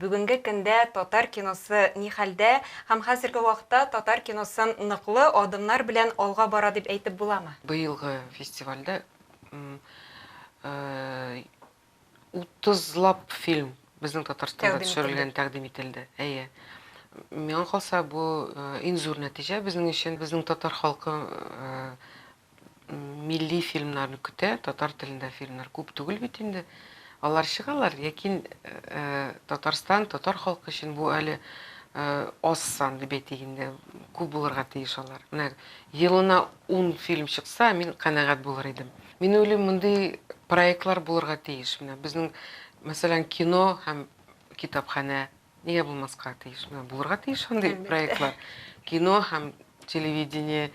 Бүгенге көндә татар киносы ни хәлдә һәм хәзерге вакытта татар киносын ныклы адымнар белән алга бара дип әйтеп буламы? Быелгы фестивальдә утызлап фильм безнең Татарстанда төшерелгән тәкъдим ителде. Әйе. Миңа калса, бу иң зур нәтиҗә безнең өчен. Безнең татар халкы милли фильмнарны көтә, татар телендә фильмнар күп түгел бит инде. Алар чыгалар, ләкин Татарстан, татар халкы өчен бу әле аз сан дип әйтик инде, күп булырга тиеш алар. Менә елына 10 фильм чыкса, мин канәгать булыр идем. Мин уйлыйм, мондый проектлар булырга тиеш. Менә безнең, мәсәлән, кино һәм китапханә нигә булмаска тиеш? Менә булырга тиеш андый проектлар. Кино һәм телевидение.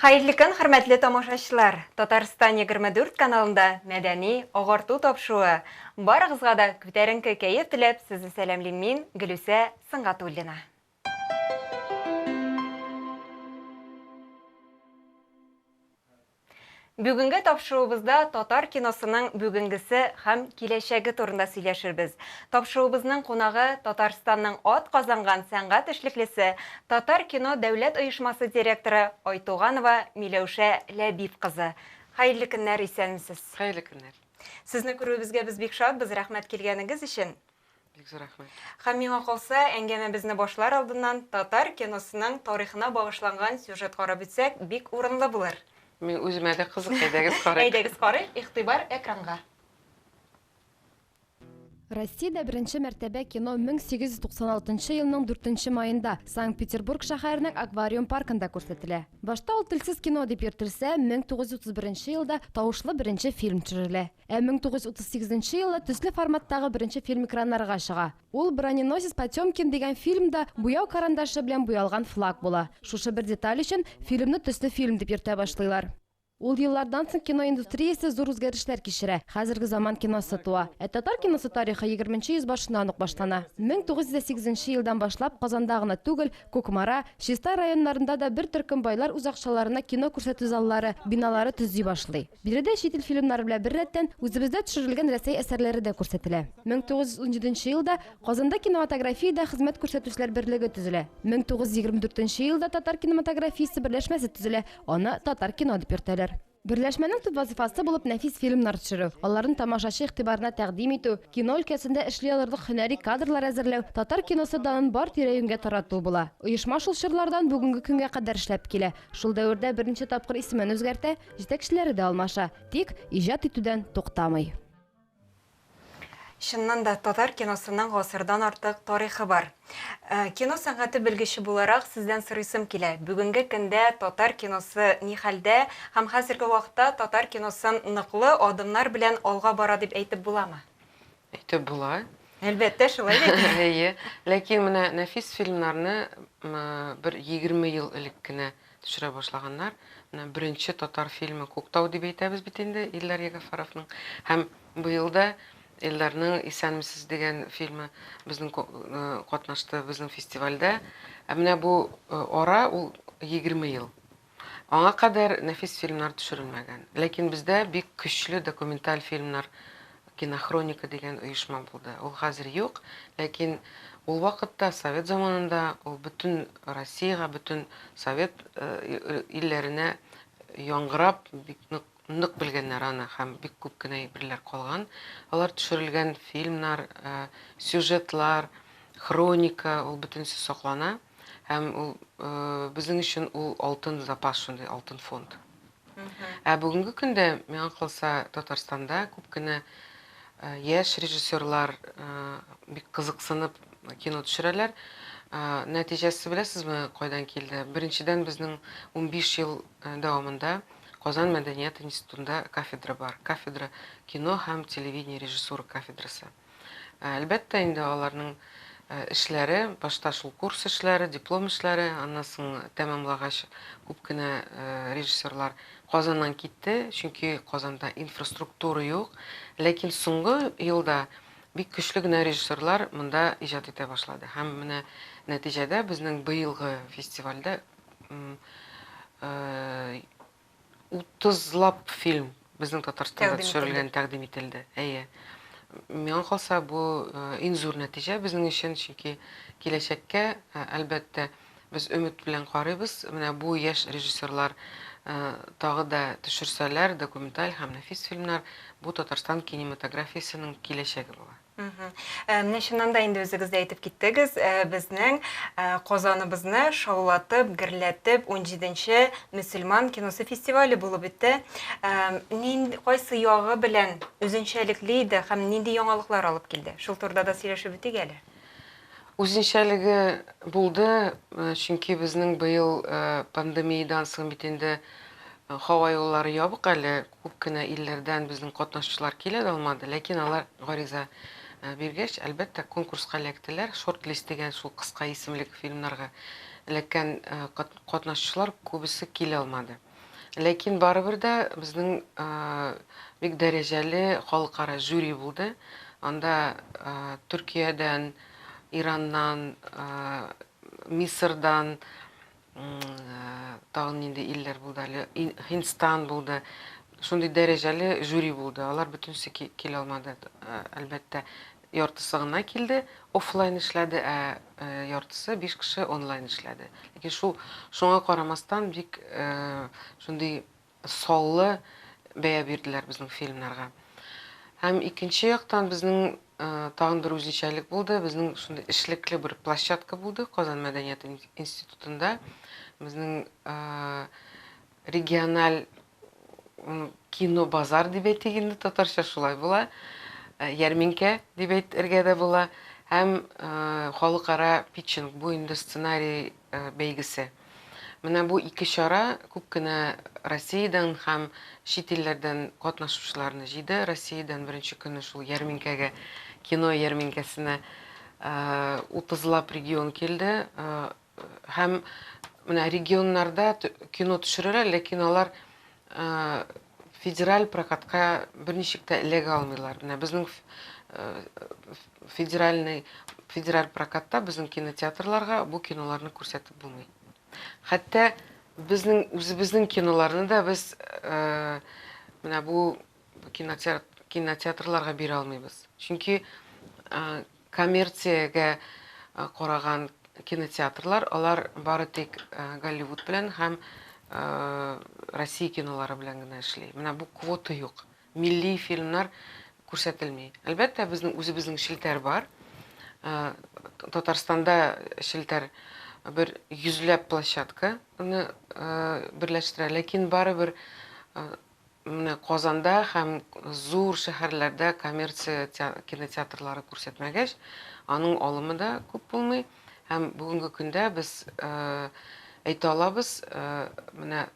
Хәерле көн, хөрмәтле тамашачылар! Татарстан 24 каналында мәдәни агарту тапшыруы. Барыгызга да күтәренке кәеф теләп, сезне сәламлим мин, Гөлүсә Сөнгатуллина. Бүгенге тапшыруыбызда татар киносының бүгенгесе һәм киләчәге турында сөйләшербез. Тапшыруыбызның кунагы Татарстанның ат казанган сәнгать эшлеклесе, Татар кино дәүләт оешмасы директоры Айтуганова Миләүшә Ләбиб кызы. Хәерле көннәр, исәнмесез. Хәерле көннәр. Сезне күрүебезгә без бик шатбыз, рәхмәт килгәнегез өчен. Бик зур рәхмәт. Һәм миңа калса, әңгәмәбезне башлар алдыннан татар киносының тарихына багышланган сюжет карап үтсәк, бик урынлы булыр. Мин үземә дә кызык, әйдәгез карыйк. Әйдәгез карыйк, игътибар экранга. Россиядә беренче мәртәбә кино 1896 елның дүртенче маенда Санкт-Петербург шәһәренең Аквариум паркында күрсәтелә. Башта ул телсез кино дип йөртелсә, 1931 елда тавышлы беренче фильм төшерелә. Ә 1938 нче елда төсле форматтагы беренче фильм экраннарга чыга. Ул Броненосец Потемкин дигән фильмда буяу карандашы белән буялган флаг була. Шушы бер деталь өчен фильмны төсле фильм дип йөртә башлыйлар. Ул еллардан соң кино индустриясе зур үзгәрешләр кичерә, хәзерге заман киносы туа. Ә татар киносы тарихы егерменче йөз башыннан ук башлана. 1908 нче елдан башлап Казанда гына түгел, Кукмара, Чистай районнарында да бер төркем байлар үз акчаларына кино күрсәтү заллары, биналары төзи башлый. Биредә чит ил фильмнары белән беррәттән, үзебездә төшерелгән Рәсәй әсәрләре дә күрсәтелә. 1917 елда Казанда кинематографиядә хезмәт күрсәтүчеләр берлеге төзелә. 1924 елда Татар кинематографиясе берләшмәсе төзелә, аны Татар кино дип йөртәләр. Берләшмәнең төп вазыйфасы булып нәфис фильмнар төшерү, аларны тамашачы игътибарына тәкъдим итү, кино өлкәсендә эшли алырлык һөнәри кадрлар әзерләү, татар киносы данын бар тирә-юньгә тарату була. Оешма шул чорлардан бүгенге көнгә кадәр эшләп килә. Шул дәвердә берничә тапкыр исемен үзгәртә, Җитәкчеләре дә алмаша, тик иҗат итүдән туктамый. Чыннан да, татар киносының гасырдан артык тарихы бар. Кино сәнгате белгече буларак, сездән сорыйсым килә, бүгенге көндә татар киносы ни хәлдә һәм хәзерге вакытта татар киносын ныклы адымнар белән алга бара дип әйтеп буламы? Әйтеп була. Әлбәттә, шулай бит. Әйе. Ләкин менә нәфис фильмнарны бер 20 ел элек кенә төшерә башлаганнар. Менә беренче татар фильмы Күктау дип әйтәбез бит инде Илдар Ягафаровның. Һәм быел да Илдарның Исәнмесез дигән фильмы безнең катнашты безнең фестивальдә. Ә менә бу ара ул 20 ел. Аңа кадәр нәфис фильмнар төшерелмәгән. Ләкин бездә бик көчле документаль фильмнар Кинохроника дигән оешма булды. Ул хәзер юк, ләкин ул вакытта, совет заманында, ул бөтен Россиягә, бөтен совет илләренә яңгырап, бик нык, нык белгәннәр аны һәм бик күп кенә әйберләр калган. Алар төшерелгән фильмнар, сюжетлар, хроника, ул бөтенесе саклана һәм ул безнең өчен ул алтын запас шундый, алтын фонд. Ә бүгенге көндә, миңа калса, Татарстанда күп кенә яшь режиссерлар бик кызыксынып кино төшерәләр. Нәтиҗәсе беләсезме, кайдан килде? Беренчедән, безнең 15 ел дәвамында Казан мәдәният институтында кафедра бар. Кафедра кино һәм телевидение режиссура кафедрасы. Әлбәттә инде, аларның эшләре, башта шул курс эшләре, диплом эшләре, аннан соң тәмамлагач күп кенә режиссерлар Казаннан китте, чөнки Казанда инфраструктура юк. Ләкин соңгы елда Бик көчле генә режиссерлар монда иҗат итә башлады. Һәм менә нәтиҗәдә безнең быелгы фестивальдә утызлап фильм безнең Татарстанда төшерелгән тәкъдим ителде. Әйе. Миңа калса, бу иң зур нәтиҗә безнең өчен, чөнки киләчәккә, әлбәттә, без өмет белән карыйбыз. Менә бу яшь режиссерлар тагы да төшерсәләр документаль һәм нәфис фильмнар, бу Татарстан кинематографиясенең киләчәге була. Менә чыннан да инде үзегез дә әйтеп киттегез, безнең Казаныбызны шаулатып, гөрләтеп 17нче мөселман киносы фестивале булып үтте. Нинди, кайсы ягы белән үзенчәлекле иде һәм нинди яңалыклар алып килде? Шул турыда да сөйләшеп үтик әле. Үзенчәлеге булды, чөнки безнең быел пандемиядән соң бит инде һава юллары ябык әле, күп кенә илләрдән безнең катнашучылар килә дә алмады, ләкин алар гариза биргәч, әлбәттә, конкурска эләктеләр. Шорт-лист дигән шул кыска исемлек фильмнарга эләккән катнашучылар күбесе килә алмады. Ләкин барыбер дә безнең бик дәрәҗәле халыкара жюри булды. Анда Төркиядән, Ираннан, Мисырдан, тагын нинди илләр булды әле, Һиндстан булды. Шундый дәрәҗәле жюри булды. Алар бөтенесе килә алмады, әлбәттә. Яртысы гына килде, офлайн эшләде, ә яртысы, биш кеше онлайн эшләде. Ләкин шул, шуңа карамастан, бик шундый саллы бәя бирделәр безнең фильмнарга. Һәм икенче яктан безнең тагын бер үзенчәлек булды, безнең шундый эшлекле бер площадка булды Казан мәдәният институтында. Безнең региональ кино базар дип әйтик инде, татарча шулай була, ярминкә дип әйтергә дә була, һәм халыкара питчинг, бу инде сценарий бәйгесе. Менә бу ике чара күп кенә Россиядән һәм чит илләрдән катнашучыларны җыйды. Россиядән беренче көнне шул ярминкәгә, кино ярминкәсенә утызлап регион килде. Һәм менә регионнарда кино төшерәләр, ләкин алар федераль прокатка берничек тә эләгә алмыйлар. Менә безнең федеральный федераль прокатта безнең кинотеатрларга бу киноларны күрсәтеп булмый. Хәтта безнең үзебезнең киноларны да без менә бу кинотеатрларга бирә алмыйбыз. Чөнки коммерциягә караган кинотеатрлар, алар бары тик Голливуд белән һәм Россия кинолары белән генә эшли. Менә бу квота юк. Милли фильмнар күрсәтелми. Әлбәттә, безнең үзебезнең челтәр бар. Татарстанда челтәр бер йөзләп площадканы берләштерә, ләкин барыбер Менә Казанда һәм зур шәһәрләрдә коммерция кинотеатрлары күрсәтмәгәч, аның алымы да күп булмый. Һәм бүгенге көндә без әйтә алабыз, менә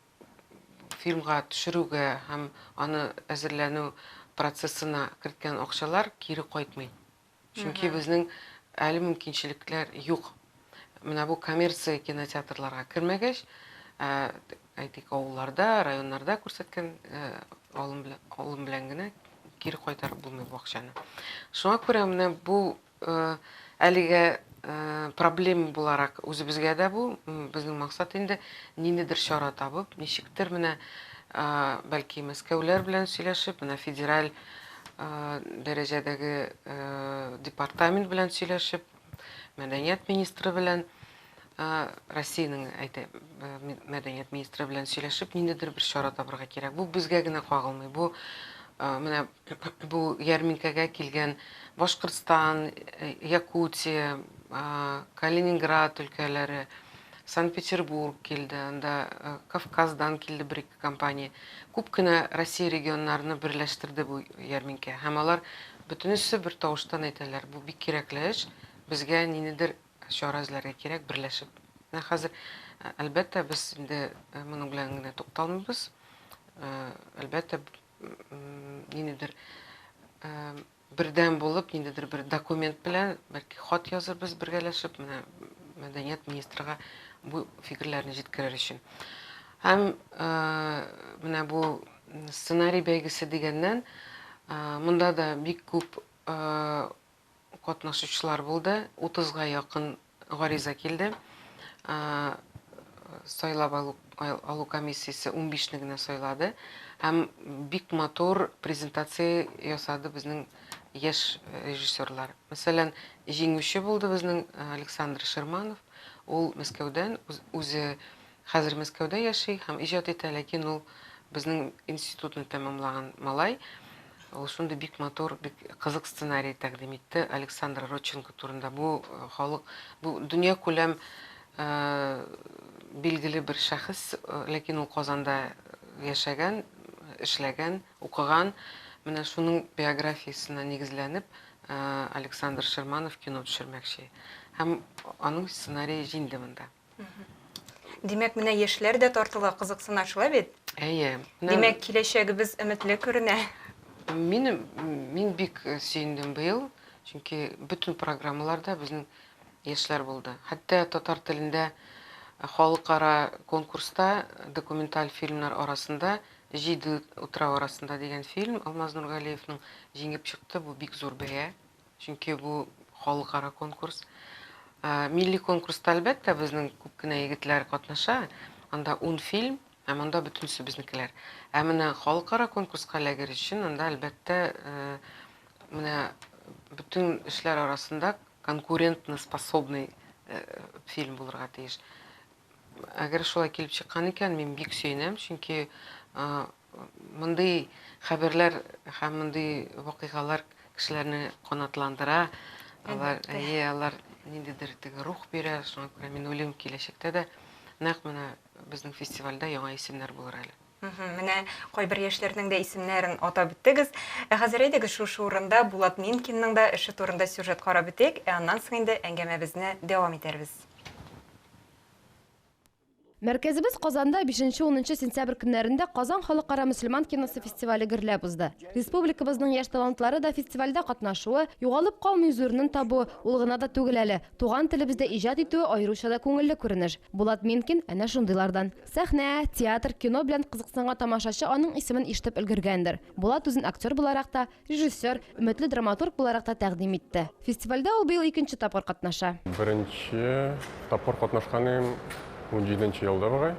фильмга төшерүгә һәм аны әзерләнү процессына керткән акчалар кире кайтмый. Чөнки безнең әле мөмкинчелекләр юк. Менә бу коммерция кинотеатрларга кермәгәч, әйтик, авылларда, районнарда күрсәткән алым белән, алым белән генә кире кайтарып булмый бу акчаны. Шуңа күрә менә бу әлегә проблема буларак үзебезгә дә бу, безнең максат инде ниндидер чара табып, ничектер менә бәлки Мәскәүләр белән сөйләшеп, менә федераль дәрәҗәдәге департамент белән сөйләшеп, мәдәният министры белән, Россиянең әйтә, мәдәният министры белән сөйләшеп, ниндидер бер чара табырга кирәк. Бу безгә генә кагылмый. Бу менә бу ярминкәгә килгән Башкортстан, Якутия, Калининград өлкәләре, Санкт-Петербург килде, анда Кавказдан килде бер-ике компания. Күп кенә Россия регионнарны берләштерде бу ярминкә. Һәм алар бөтенесе бер тавыштан әйтәләр, бу бик кирәкле эш, безгә ниндидер чара эзләргә кирәк, берләшеп. Менә хәзер, әлбәттә, без инде моның белән генә тукталмыйбыз. Әлбәттә, ниндидер бердәм булып, ниндидер бер документ белән, бәлки хат язырбыз бергәләшеп, менә мәдәният министрга бу фикерләрне җиткерер өчен. Һәм менә бу сценарий бәйгесе дигәннән, монда да бик күп катнашучылар булды, 30-га якын гариза килде. Сайлап алу, алу комиссиясе 15-не генә сайлады. Һәм бик матур презентация ясады безнең яшь режиссерлар. Мәсәлән, җиңүче булды безнең Александр Шерманов. Ул Мәскәүдән, үзе хәзер Мәскәүдә яши һәм иҗат итә, ләкин ул безнең институтны тәмамлаган малай. Ул шундый бик матур, бик кызык сценарий тәкъдим итте Александр Родченко турында. Бу халык, бу дөньякүләм билгеле бер шәхес, ләкин ул Казанда яшәгән, эшләгән, укыган. Менә шуның биографиясенә нигезләнеп, Александр Шерманов кино төшермәкче. Һәм аның сценарие җиңде монда. Димәк, менә яшьләр дә тартыла, кызыксына, шулай бит? Әйе. Димәк, киләчәгебез өметле күренә. Мин, мин бик сөендем быел, чөнки бөтен программаларда безнең яшьләр булды. Хәтта татар телендә халыкара конкурста документаль фильмнар арасында Җиде утрау арасында дигән фильм Алмаз Нургалиевның җиңеп чыкты. Бу бик зур бәя. Чөнки бу халыкара конкурс. Милли конкурста, әлбәттә, безнең күп кенә егетләр катнаша. Анда 10 фильм, һәм анда бөтенесе безнекеләр. Ә менә халыкара конкурска эләгер өчен анда, әлбәттә, менә бөтен эшләр арасында конкурентно способный фильм булырга тиеш. Әгәр шулай килеп чыккан икән, мин бик сөенәм, чөнки мондый хәбәрләр һәм мондый вакыйгалар кешеләрне канатландыра. Алар, әйе, алар ниндидер теге рух бирә. Шуңа күрә мин уйлыйм, киләчәктә дә нәкъ менә безнең фестивальдә яңа исемнәр булыр әле. Менә кайбер яшьләрнең дә исемнәрен атап үттегез. Ә хәзер әйдәгез шушы урында Булат Минкинның да эше турында сюжет карап үтик, ә аннан соң инде әңгәмәбезне дәвам итәрбез. Мәркәзебез Казанда 5-10 сентябрь көннәрендә Казан халыкара мөселман киносы фестивале гөрләп узды. Республикабызның яшь талантлары да фестивальдә катнашуы, югалып калмый үз урынын табуы, ул гына да түгел әле, туган телебездә иҗат итүе аеруча да күңелле күренеш. Булат Минкин әнә шундыйлардан. Сәхнә, театр, кино белән кызыксынган тамашачы аның исемен ишетеп өлгергәндер. Булат үзен актер буларак та, Режиссер, өметле драматург буларак та тәкъдим итте. Фестивальдә ул быел икенче тапкыр катнаша. Беренче тапкыр катнашкан идем унҗиденче елда бугай.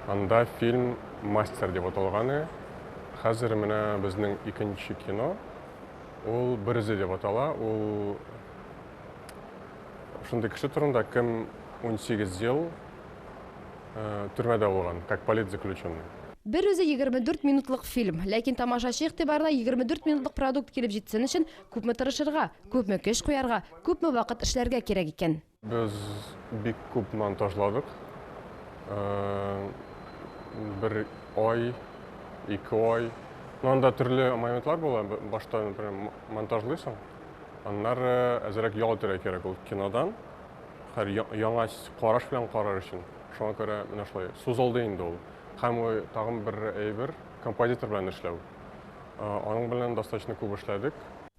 Анда фильм Мастер дип аталган иде. Хәзер менә безнең икенче кино, ул Берүзе дип атала. Ул шундый кеше турында, кем 18 ел төрмәдә булган, как политзаключенный. Бер үзе 24 минутлык фильм. Ләкин тамашачы игътибарына 24 минутлык продукт килеп җитсен өчен күпме тырышырга, күпме көч куярга, күпме вакыт эшләргә кирәк икән? Без бик күп монтажладык. Бер ай, ике ай. Ну, анда төрле моментлар була. Башта, например, монтажлыйсың, аннары әзрәк ял итәргә кирәк ул кинодан. Хәер, яңа караш белән карар өчен. Шуңа күрә менә шулай сузылды инде ул. Һәм тагын бер әйбер, композитор белән эшләү. Аның белән достаточно күп эшләдек.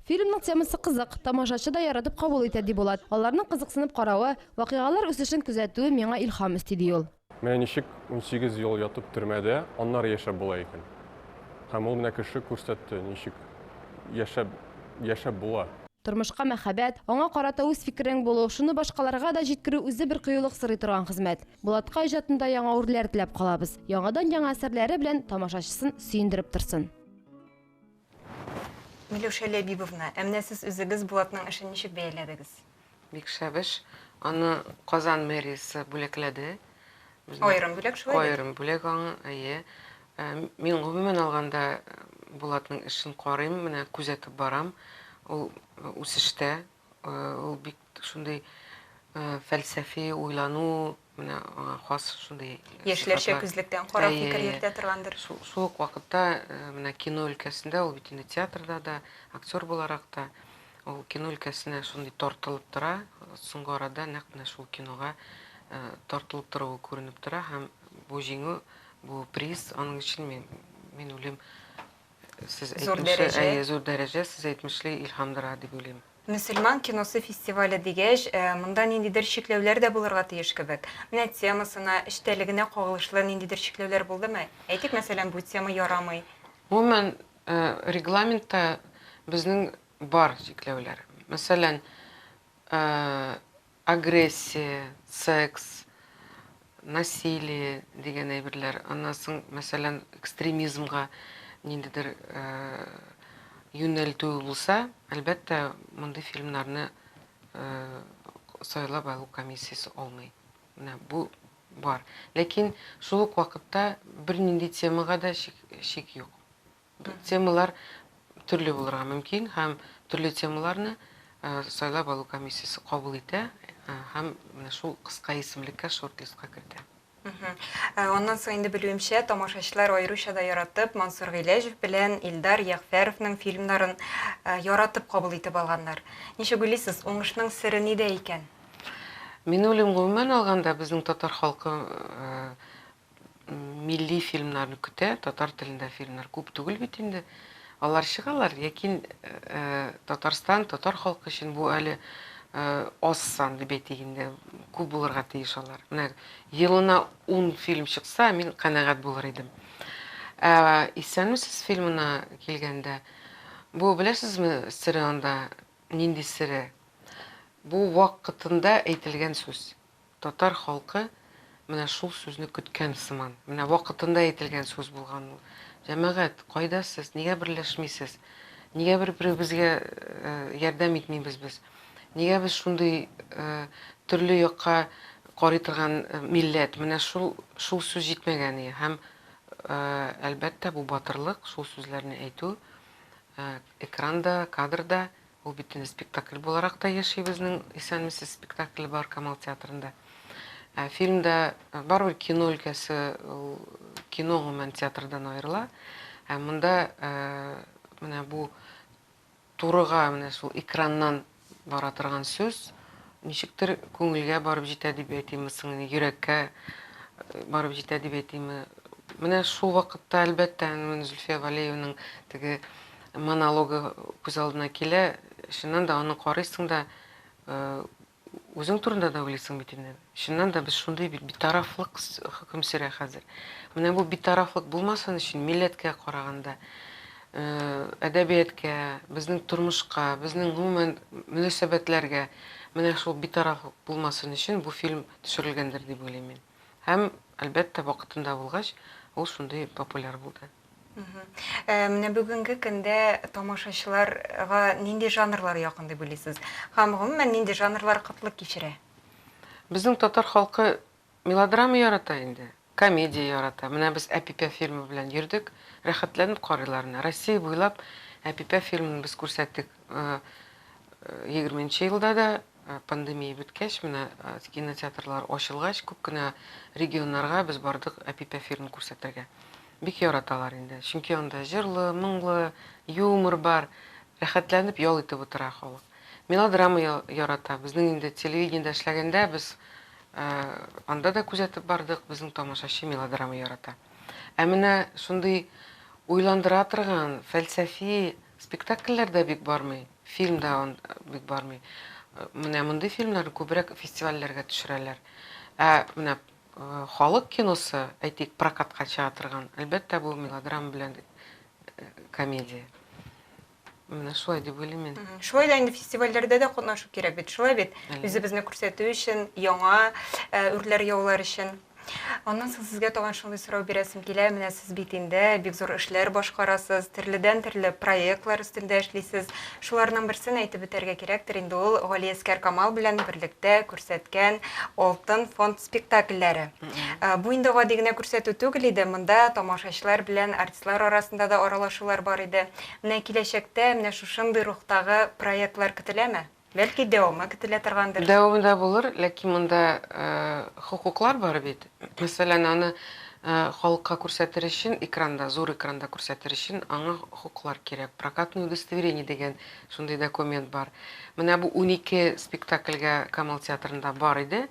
Фильмның темасы кызык, тамашачы да яратып кабул итә, ди Булат. Аларның кызыксынып каравы, вакыйгалар үсешен күзәтүе миңа илһам өсти, ди ул. Менә ничек 18 ел ятып төрмәдә, аннары яшәп була икән. Һәм ул менә кеше күрсәтте, ничек яшәп, яшәп була. Тормышка мәхәббәт, аңа карата үз фикерең булу, шуны башкаларга да җиткерү үзе бер кыюлык сорый торган хезмәт. Булатка иҗатында яңа үрләр теләп калабыз. Яңадан-яңа әсәрләре белән тамашачысын сөендереп торсын. Миләүшә Ләбибовна, ә менә сез үзегез Булатның эшен ничек бәяләдегез? Бик шәп эш. Аны Казан мэриясе бүләкләде. Аерым бүләк шулай бит? Аерым бүләк аңа, әйе. Мин гомумән алганда Булатның эшен карыйм, менә күзәтеп барам. Ул үсештә, ул бик шундый фәлсәфи уйлану, менә аңа хас шундый Яшьләрчә күзлектән карап фикер йөртә торгандыр. Шул ук вакытта менә кино өлкәсендә, ул бит инде театрда да, актер буларак та, ул кино өлкәсенә шундый тартылып тора. Соңгы арада нәкъ менә шул кинога тартылып торуы күренеп тора һәм бу җиңү, бу приз аның өчен мин, мин уйлыйм, сез Зур дәрәҗә. Әйе, зур дәрәҗә, сез әйтмешли илһамдыра дип уйлыйм. Мөселман киносы фестивале дигәч, монда ниндидер чикләүләр дә булырга тиеш кебек. Менә темасына, эчтәлегенә кагылышлы ниндидер чикләүләр булдымы? Әйтик, мәсәлән, бу тема ярамый. Гомумән, регламентта безнең бар чикләүләр. Мәсәлән, Агрессия, секс, насилие дигән әйберләр, аннан соң, мәсәлән, экстремизмга ниндидер юнәлтү булса, әлбәттә, мондый фильмнарны сайлап алу комиссиясе алмый. Менә бу бар. Ләкин шул ук вакытта бернинди темага да шик юк. Темалар төрле булырга мөмкин һәм төрле темаларны сайлап алу комиссиясе кабул итә һәм менә шул кыска исемлеккә, шорт-листка кертә. Аннан соң инде белүемчә, тамашачылар аеруча да яратып Мансур Гыйләҗев белән Илдар Ягъфәровның фильмнарын яратып кабул итеп алганнар. Ничек уйлыйсыз, уңышның сере нидә икән? Мин уйлыйм, гомумән алганда, безнең татар халкы милли фильмнарны көтә, татар телендә фильмнар күп түгел бит инде. Алар чыгалар, ләкин Татарстан, татар халкы өчен бу әле аз сан дип әйтик инде, күп булырга тиеш алар. Менә елына 10 фильм чыкса, мин канәгать булыр идем. Ә Исәнмесез фильмына килгәндә, бу беләсезме сере анда, нинди сере? Бу вакытында әйтелгән сүз. Татар халкы менә шул сүзне көткән сыман. Менә вакытында әйтелгән сүз булган ул. Җәмәгать, кайда сез? Нигә берләшмисез? Нигә бер-беребезгә ярдәм итмибез без? Нигә без шундый төрле якка карый торган милләт? Менә шул, шул сүз җитмәгән ие. Һәм, әлбәттә, бу батырлык, шул сүзләрне әйтү экранда, кадрда Ул бит инде спектакль буларак та яши безнең Исәнмесез спектакле бар Камал театрында. Ә фильмда э, барыбер кино өлкәсе ул кино гомумән театрдан аерыла. Ә монда э, менә бу турыга менә шул экраннан бара торган сүз ничектер күңелгә барып җитә дип әйтимме соң, йөрәккә э, барып җитә дип әйтимме. Менә шул вакытта, әлбәттә, Зөлфия Валеевның теге монологы күз алдына килә. Чыннан да аны карыйсың да, үзең турында да уйлыйсың бит инде. Чыннан да без шундый бит битарафлык хөкем сөрә хәзер. Менә бу битарафлык булмасын өчен милләткә караганда, әдәбияткә, безнең тормышка, безнең гомумән мөнәсәбәтләргә менә шул битарафлык булмасын өчен бу фильм төшерелгәндер дип уйлыйм мин. Һәм, әлбәттә, вакытында булгач, ул шундый популяр булды. Менә бүгенге көндә тамашачыларга нинди жанрлар якын дип уйлыйсыз? Һәм гомумән нинди жанрлар кытлык кичерә? Безнең татар халкы мелодрама ярата инде, комедия ярата. Менә без Әпипә фильмы белән йөрдек, рәхәтләнеп карыйлар менә. Россия буйлап Әпипә фильмын без күрсәттек. 20 елда да пандемия беткәч, менә кинотеатрлар ачылгач, күп кенә регионнарга без бардык Әпипә фильмын күрсәтергә. Бик яраталар инде. Чөнки анда җырлы, моңлы, юмор бар. Рәхәтләнеп ял итеп утыра халык. Мелодрама ярата. Безнең инде телевидениедә эшләгәндә без анда да күзәтеп бардык, безнең тамашачы мелодрама ярата. Ә менә шундый уйландыра торган фәлсәфи спектакльләр дә бик бармый, фильм да бик бармый. Менә мондый фильмнарны күбрәк фестивальләргә төшерәләр. Ә менә Халык киносы, әйтик, прокатка чыга торган, әлбәттә, бу мелодрама белән комедия. Менә шулай дип уйлыйм мин. Шулай да инде фестивальләрдә дә катнашу кирәк бит, шулай бит? Үзебезне күрсәтү өчен, яңа үрләр яулар өчен. Аннан соң сезгә тагын шундый сорау бирәсем килә. Менә сез бит инде бик зур эшләр башкарасыз, төрледән-төрле проектлар өстендә эшлисез. Шуларның берсен әйтеп үтәргә кирәктер инде, ул Галиәскәр Камал белән берлектә күрсәткән Алтын фонд спектакльләре. Бу инде гади генә күрсәтү түгел иде, монда тамашачылар белән артистлар арасында да аралашулар бар иде. Менә киләчәктә менә шушындый рухтагы проектлар көтеләме? Бәлки дәвамы көтелә торгандыр? Дәвамы да булыр, ләкин монда хокуклар бар бит. Мәсәлән, аны халыкка күрсәтер өчен, экранда, зур экранда күрсәтер өчен аңа хокуклар кирәк. Прокатное удостоверение дигән шундый документ бар. Менә бу 12 спектакльгә Камал театрында бар иде.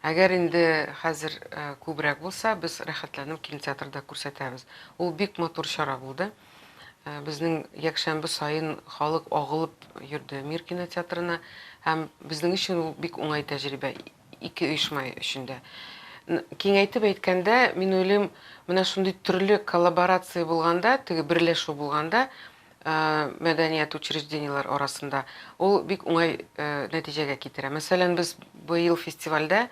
Әгәр инде хәзер күбрәк булса, без рәхәтләнеп кинотеатрда күрсәтәбез. Ул бик матур чара булды. Безнең якшәмбе саен халык агылып йөрде Мир кинотеатрына һәм безнең өчен ул бик уңай тәҗрибә, ике оешма өчен дә. Киңәйтеп әйткәндә, мин уйлыйм, менә шундый төрле коллаборация булганда, теге берләшү булганда, мәдәният учреждениеләр арасында, ул бик уңай нәтиҗәгә китерә. Мәсәлән, без быел фестивальдә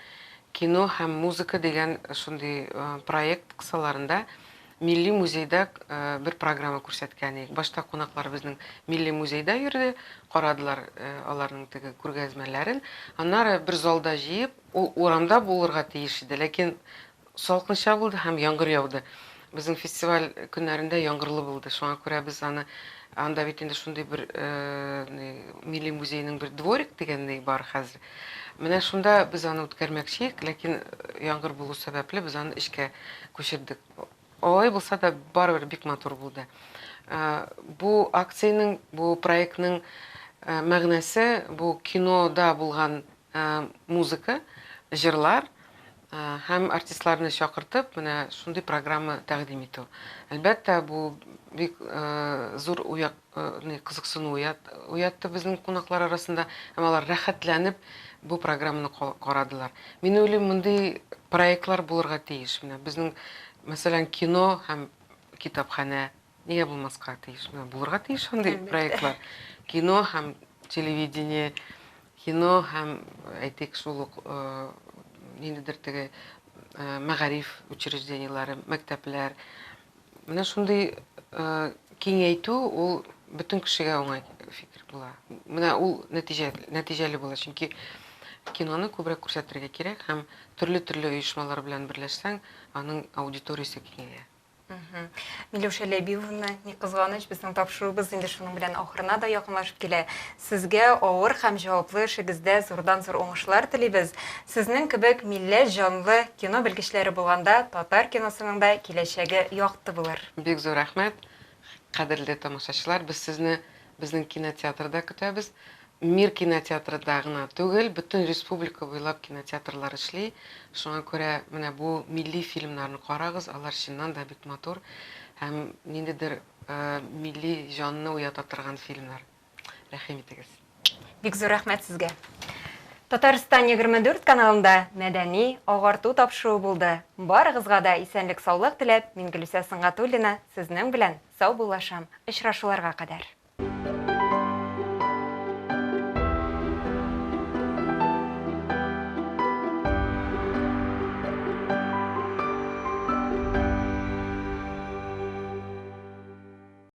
Кино һәм музыка дигән шундый проект кысаларында Милли музейда бер программа күрсәткән идек. Башта кунаклар безнең Милли музейда йөрде, карадылар аларның теге күргәзмәләрен. Аннары бер залда җыеп, ул урамда булырга тиеш иде, ләкин салкынча булды һәм яңгыр яуды. Безнең фестиваль көннәрендә яңгырлы булды. Шуңа күрә без аны анда бит инде шундый бер Милли музейның бер дворик дигән ни бар хәзер. Менә шунда без аны үткәрмәкче идек, ләкин яңгыр булу сәбәпле без аны эчкә күчердек. Алай булса да, барыбер бик матур булды. Бу акциянең, бу проектның мәгънәсе бу кинода булган музыка, җырлар һәм артистларны чакыртып, менә шундый программа тәкъдим итү. Әлбәттә, бу бик зур кызыксыну уятты безнең кунаклар арасында, һәм алар рәхәтләнеп бу программаны карадылар. Мин уйлыйм, мондый проектлар булырга тиеш. Менә безнең, мәсәлән, кино һәм китапханә нигә булмаска тиеш? Менә булырга тиеш андый проектлар. Кино һәм телевидение, кино һәм, әйтик, шул ук ниндидер теге мәгариф учреждениеләре, мәктәпләр. Менә шундый киңәйтү ул бөтен кешегә уңай фикер була. Менә ул нәтиҗә, нәтиҗәле була, чөнки киноны күбрәк күрсәтергә кирәк һәм төрле-төрле оешмалар белән берләшсәң, аның аудиториясе киңәя. Миләүшә Ләбибовна, ни кызганыч, безнең тапшыруыбыз инде шуның белән ахырына да якынлашып килә. Сезгә авыр һәм җаваплы эшегездә зурдан-зур уңышлар телибез. Сезнең кебек милләт җанлы кино белгечләре булганда, татар киносының да киләчәге якты булыр. Бик зур рәхмәт, кадерле тамашачылар. Без сезне безнең кинотеатрда көтәбез. Мир кинотеатрында гына түгел, бөтен республика буйлап кинотеатрлар эшли. Шуңа күрә менә бу милли фильмнарны карагыз, алар чыннан да бик матур һәм ниндидер милли җанны уята торган фильмнар. Рәхим итегез. Бик зур рәхмәт сезгә. Татарстан 24 каналында мәдәни агарту тапшыруы булды. Барыгызга да исәнлек-саулык теләп, мин Гөлүсә Сөнгатуллина сезнең белән саубуллашам. Очрашуларга кадәр.